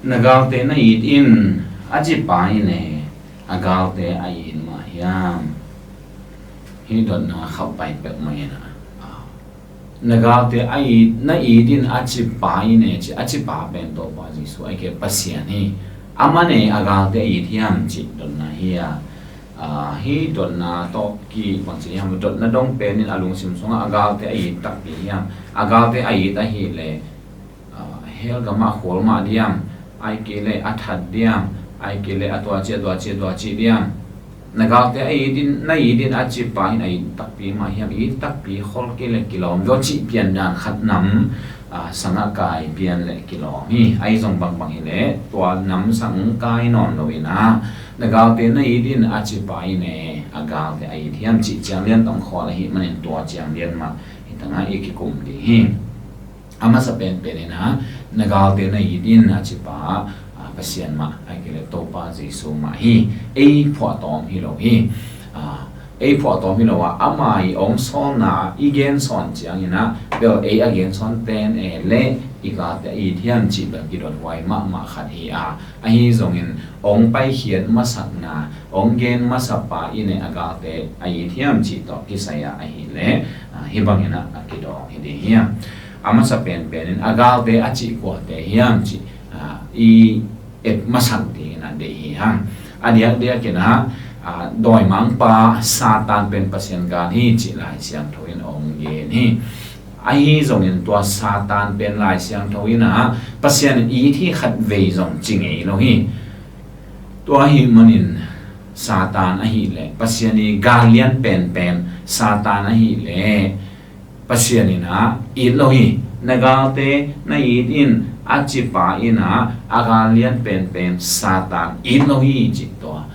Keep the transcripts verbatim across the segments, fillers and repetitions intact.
Na galte na it in, a cipa in e, a galte a it mah hiam? Hih dotna khauh pai peuhmah in ah, na galte a it, na it in a cipa in e, ci, a cipa pen Topa Jesu ahih kei leh Pasian hi. Amah in e a galte a it hiam cih dotna hi a, hih dotna tawh kibang ci hiam, dotna dong pen in a lungsim sungah a galte a it takpi hiam? A galte a it ahih leh hell gamah khual mah diam, ahih kei leh a that diam, ahih kei leh a tuaci a tuaci a tuaci diam? Na galte a it in, na it in a cipa in a it takpi mah hiam? It takpi khol kei leh kilawm zaw cih pian dan khat nam sangah kai pian leh kilawm hi. Ahi zong bangbang hi leh tua nam sang kai nawn lo in ah, na galte na it in a cipa in e a galte a it hiam cih ciang lian tawh khawl ahih manin tua ciang lian mah hi tangah i kikum ding hi. A masa penpen in ah, na galte na it in a cipa Pasian mah, ahih kei leh Topa Jesu mah hi. Ei phuahtawm hi lo hi. Ei phuahtawm hi lo a, ama i ong sawlna i gen sawn ciang in ah, bel ei a gen sawn ten e leh i galte a it hiam cih bel kidot huai mahmah khat hi a, ahi zongin ong paikhiat masakna, ong gen masapa in e a galte a it hiam cih tawh kisai ah ahih leh hih bangin ah a kidawng hi ding hiam? A masa penpen in a galte a cih kuate hiam cih i et masak dingin ah deih hi hang. A diakdiak in ah dawimangpa Satan pen Pasian gal hi cih Lai Siangtho in ong gen hi. Ahi zongin tua Satan pen Lai Siangtho in ah Pasian in it hi khat vei zong ci ngei lo hi. Tua ahih manin Satan ahih leh Pasian i gal lian penpen Satan ahih leh Pasian in ah it lo hi. Na galte na it in a cipa in ah a gal lian penpen Satan it lo hi cih tua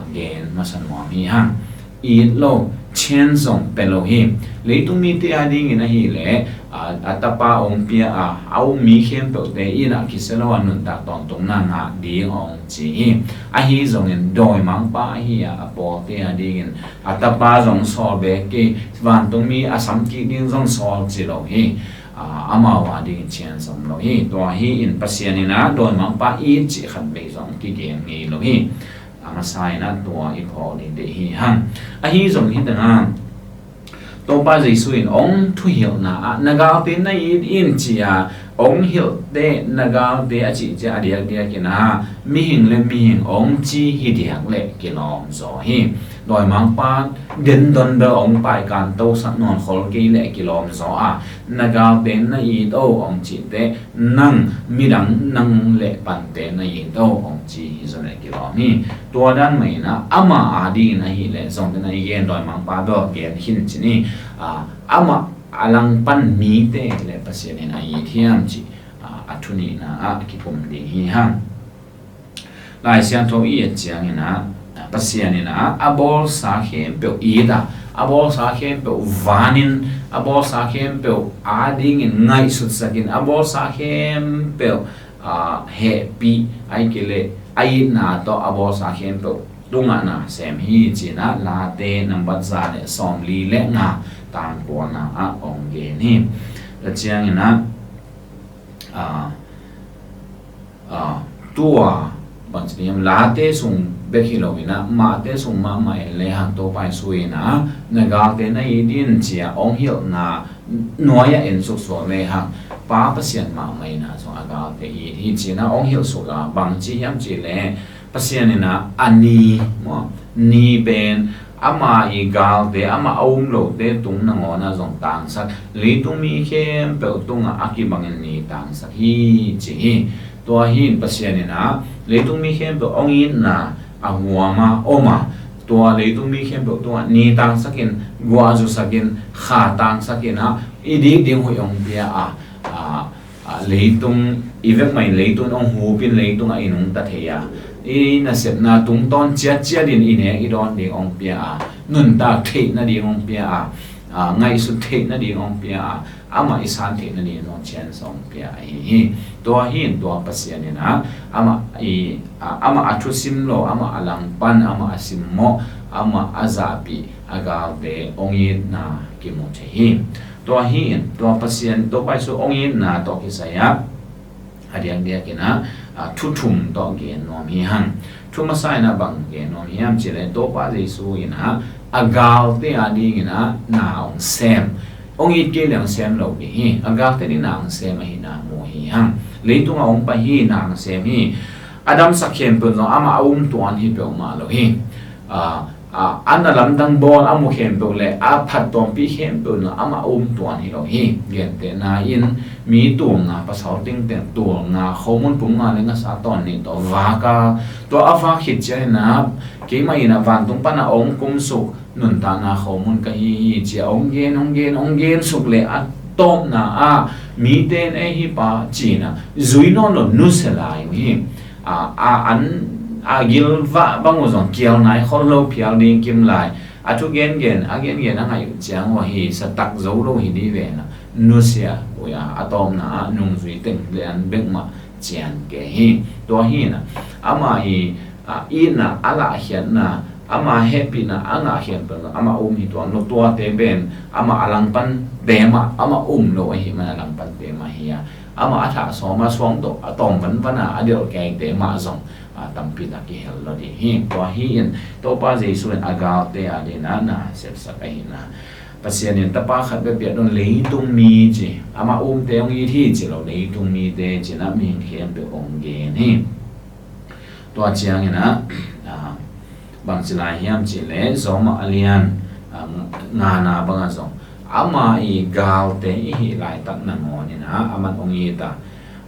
gen masa nuam hi hang. It lo, chance zong pe lo hi. Leitung mite a dingin ahih leh a tapa ong pia a, a um mi khempeuhte in ah kisia lo a nuntak tawntungna ngah ding ong ci hi. Ahi zongin dawimangpa ahi a a pawlte a dingin a tapa zong sawl bek kei, vantungmi a samkik ding zong sawl ci lo hi. Amau a dingin chance om lo hi. Tua hi in Pasian in ah dawimangpa it cih khat vei zong kigen ngei lo hi. A masa in ah tua i phawk ding deih hi hang. Ahi zong hi tangah Topa Jesu in ong thuhilhna ah na galte na it in ci a ong hilhte na galte a cih ciang a diakdiak in ah mihing le mihing ong ci hi diak leh kilawm zaw hi. Dawimangpa dendon bel ong paikan tosak nawn khol kei leh kilawm zaw a, na galte na it o ong cihte nang midang nang le pante na it o ong ci hi zaw leh kilawm hi. Tua dan mah in ah amah a dingin ahih leh zong den a i gen dawimangpa bel gen khin ci ni. Amah a langpan mite le Pasian in a it hiam cih a thu nihna ah kikum ding hi hang. Lai Siangtho i et ciang in ah Pasian in ah a bawlsa khempeuh it a, a bawlsa khempeuh van in, a bawlsa khempeuh a dingin ngaihsutsak in, a bawlsa khempeuh hehpih ahih kei leh a itna tawh a bawlsa khempeuh tungah na sem hi ci in ah Late nambat za le sawmli le nga tang kuana ah ong gen hi. Tua ciang in ah tua bang ci hiam, Late sung bek hi lo in ah Mate sung mahmah en le hang Topa Jesu in ah na galte na it in ci a ong hilhna nuai ah en suksuak le hang Pa Pasian mahmah in ah zong a galte it hi ci in ah ong hilh suk a, bang ci hiam cih leh Pasian in ah a ni maw, ni pen ama i galte, ama a um lote tung nangawn ah zong tangsak, leitung mi khempeuh tungah a kibangin ni tangsak hi ci hi. Tua hi in Pasian in ah leitung mi khempeuh ong itna a huam a om a, tua leitung mi khempeuh tungah ni tangsak in, guah zusak in, kha tangsak in ah i dik ding huih ong pia a, leitung i vek mah in leitung ong hup in leitung ah i nungta thei a, i nasepna tungtawn ciatciat in i nek i dawn ding ong pia a, nuntak theih nading ong pia a, ngaihsut theih nading ong pia a, amah i san theih nading zong chance ong pia ahi hi. Tua hi in tua Pasian in ah amah i, amah a thusim lo, amah a langpan, amah a simmawh, amah a zahpih a galte ong itna kimu thei hi. Tua hi in tua Pasian, Topa Jesu ong itna tawh kisai ah A diakdiak in ah, a, thu thum tawh gen nuam hi hang. Thu masa in ah bang gen nuam hiam cih leh Topa Jesu in ah a galte a ding in ah na hong sem. Hong it kei leh hong sem lo ding hi. A galte ding na hong sem ahihna mu hi hang. Leitung ah hong pai hi, na hong sem hi. A damsak khempeuh zong amah a um tuan hi peuhmah lo hi. A, a, a na lamdang bawl a mu khempeuh le a phat tuampi khempeuh zong amah a um tuan hi lo hi. Gentehna in mi tul nga, pasal tengteng tul nga, khomun pum nga le ngasa tawn nih tawh vak a, tua a vak khit ciangin ah keimah in ah vantung pan a hong kumsuk nuntakna khomun ka hi hi ci a hong gen, hong gen, hong gen suk le a tawpna ah mite in ei hi pa ci in ah zui nawn lo, nusia lai uh hi. A, a an a gilvah bang uh zong kial nai khol lo, phial ding kim lai. A thu gengen, a gengen a ngaih uh ciang uh ahi sa tak zo lo hi dih ve in ah nusia uh hi a, a tawpna ah nungzui teng le an bek mah cian kei hi. Tua hi in ah ama i, a, itna a lahkhiatna, ama hehpihna a ngahkhiat pen amah um hi tuan lo, tuate pen amah a langpante mah, amah um lo ahih man a langpante mah hi a, amah a thah sawm a suang tawh a tawm vanvan a a delh keite mah zong, a, tampi tak kihel lo ding hi. Tua hi in Topa Jesu in a galte a ding in ah na sepsak ahihna. Pasian in tapa khat bek piak dong, leitung mi ci, amah umte hong it hi ci lo, leitung mite ci in ah mihing khempeuh hong gen hi. Tua ciangin ah, a, bang ci lai hiam cih leh Rom a lian, a, ngana bang ah zong ama i galte i hih laitak nangawn in ah aman hong it a,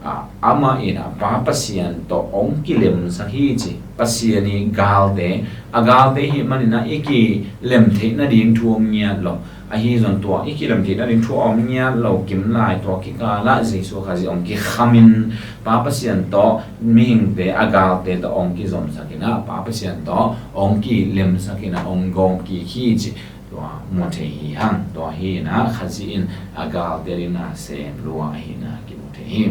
a, amah in ah Pa Pasian tawh hong kilemsak hi ci. Pasian i galte, a galte i hih man in ah i kilem theih nading thu om ngiat lo. Ahi zong tua i kilem theih nading thu a om ngiat lo kim lai, tua kikal ah Jesu Khazih hong kikham in Pa Pasian tawh mihingte a galte tawh hong kizomsak in ah Pa Pasian tawh hong kilemsak in ah hong gawm kik hi ci. Tua mu thei hi hang. Tua hi in ah Khazih in a galte a ding in ah sem lua ahihna kimu thei hi.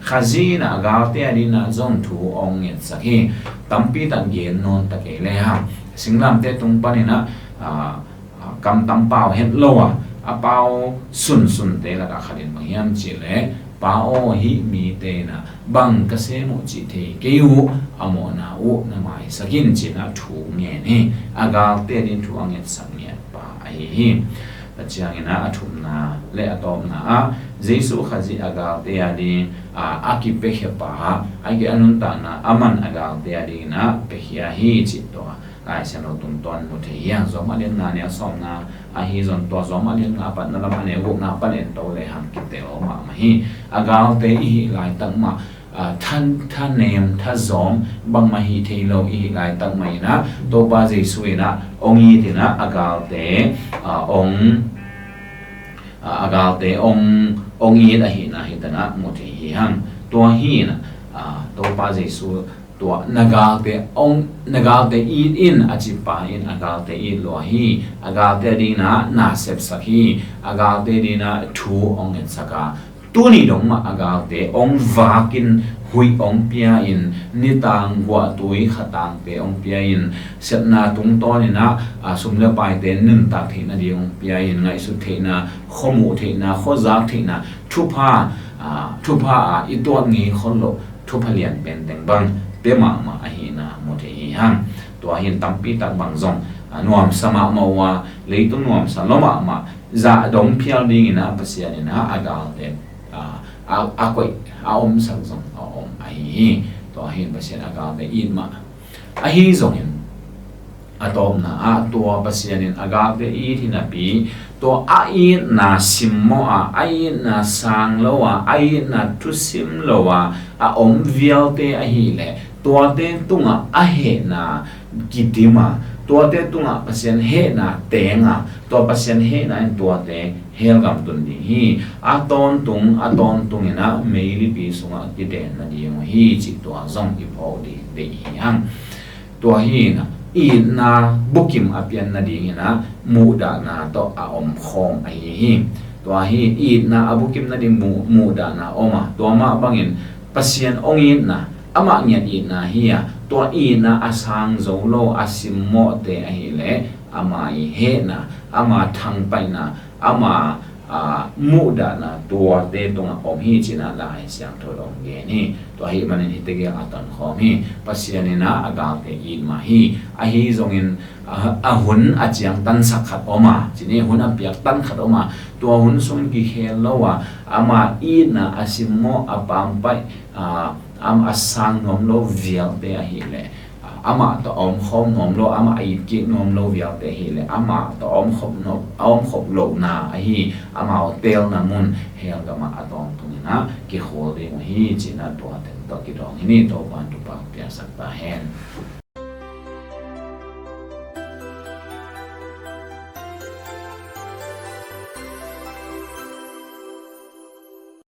Khazih in ah a galte a ding in ah zong thu hong ngetsak hi. Tampi tak gen nawn ta kei le hang. Singlamteh tung pan in ah, a, a, kamtam pau het lo a, a pau sunsunte lakah khat in bang hiam cih leh, Pa aw, hih mite in ah bang ka sem uh cih thei kei uh, a mawhna uh na maisak in ci in ah thu ngen hi. A galte a ding thu a ngetsak ngiat pa ahi hi. Tua ciangin ah a thumna le a tawpna ah Jesu Khazih a galte a ding, a, a kipiakhia pa, a ki a nuntakna aman a galte a ding in ah piakhia hi cih tua Lai Siangtho tungtawn mu thei hi hang. Rom a lian nga, neu sawmna ahi zong tua Rom a lian nga pan a lam a neu gukna pan en to le hang kitel mahmah hi. A galte i hih laitak mah, a, tha, thanem, thazawm bangmah hi thei lo i hih laitak mah in ah Topa Jesu in ah hong it in ah a galte, a, hong, a, a galte hong, hong it ahihna hi ta in ah mu thei hi hang. Tua hi in ah, a, Topa Jesu tua na galte hong, na galte it in a ci pa in a galte it lua hi. A galte a ding in ah na sepsak hi. A galte a ding in ah thu hong ngetsak a, tuni dong mah a galte hong vak in, huih hong pia in, nitang guahtui khatangte hong pia in, sepna tungtawn in ah, a, sum le paite nuntak theih nading hong pia in, ngaihsut theihna, khuamuh theihna, khuazak theihna, thupha, a, thupha a i tuat ngei khol loh thupha lian penteng bang pia mahmah ahihna mu thei hi hang. Tua hi in tampi tak bang zong, a, nuamsa mahmah uh a, leitung nuamsa lua mahmah zah dong phial ding in ah Pasian in ah a galte, a, a, a koih, a omsak zong a om ahi hi. Tua hi in Pasian a galte it mah ahi zongin, a tawpna ah tua Pasian in a galte it hi napi, tua a itna simmawh a, a itna sang lo a, a itna thusim lo a, a om vialte ahih leh tuate tungah a hehna kidim a, tuate tungah Pasian hehna teng a, tua Pasian hehna in tuate hell gam tun ding hi. A tawntung, a tawntung in ah meilipi sungah kiden nading uh hi cih tua zong i phawk ding deih hi hang. Tua hi in ah itna bukim a pian nading in ah muhdahna tawh a om khawm ahi hi. Tua hi itna a bukim nading mu, muhdahna om a, tua mah bangin Pasian hong itna, amah ngiat itna hi a, tua itna a sang zo lo, a simmawhte ahih leh ama i hehna, ama thangpaihna, ama, a, muhdahna tuate tungah om hi, ci-in ah Lai Siangtho in hong gen hi. Tua ahih manin hihte gel a tonkhawm hi. Pasian in ah a galte it mah hi. Ahi zongin, a, a hun a ciangtansak khat om a, ci ni, hun a piaktan khat om a, tua hun sungin kikhel lo a, ama itna a simmawh, a paampaih, a, am, a sang nuam lo vialte ahih leh, amah tawh a omkhawm nuam lo, amah a itkik nuam lo vialte ahih leh, amah tawh a omkhop nuam, a omkhop lohna ahi, amau teelna mun hell gamah a tawntungin ah kikhawl ding uh hi, ci-in ah tua teng tawh kidawng hi ni. Topa'n thupha piaksak ta hen.